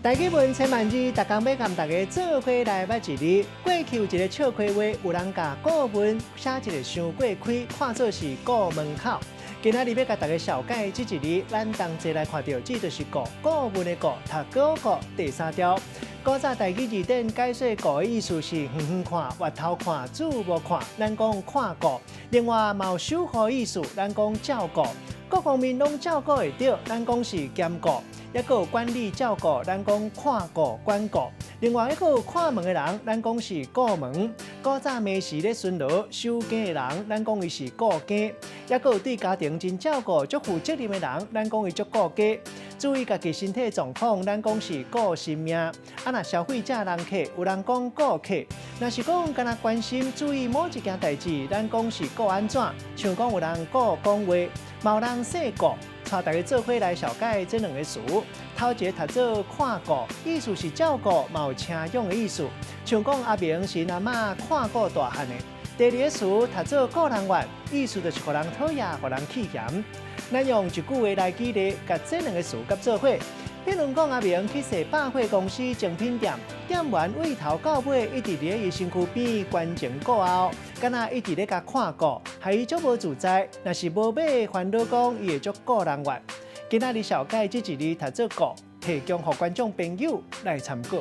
台語文千萬字，逐工欲共大家做伙來捌一字。過去有一个笑話話，有人共顧問寫一个傷過開，看做是顧門口。今仔日欲共大家紹介這一字，咱同齊來看著，這就是顧，顧問的顧，讀顧顧第三調。古早台語字典解說顧的意思是遠遠看、越頭看、注目看，咱講看顧。另外嘛有守護意思，咱講照顧。各方面攏照顧會著，咱講是兼顧。抑閣有管理照顧，咱講看顧管顧。另外一個有看門的人，咱講是顧門。古早暝時咧巡邏守更的人，咱講伊是顧更。抑閣有對家庭真照顧、足負責任的人，咱講伊足顧家。注意家己身體狀況，咱講是顧心命。啊，若消費者人客，有人講顧客。若是講干焦關心注意某一件代誌，咱講是顧按怎。像講有人顧講話，嘛有人姓顧。帶大家做伙來紹介這兩个詞。頭一个讀做看顧，意思是照顧，嘛有請養的意思。像講阿明是阿嬤看顧大漢的。第二个詞讀做顧人怨，意思就是予人討厭，予人氣嫌。咱用一句話來舉例，共這兩个詞佮做伙。比如講，阿明去踅百貨公司精品店，店員對頭到尾一直佇伊身軀邊關前顧後，敢若一直咧共看顧，予伊足無自在。若是無買，煩惱講伊會足顧人怨。今仔日紹介這一字讀做顧，提供予觀眾朋友來參考。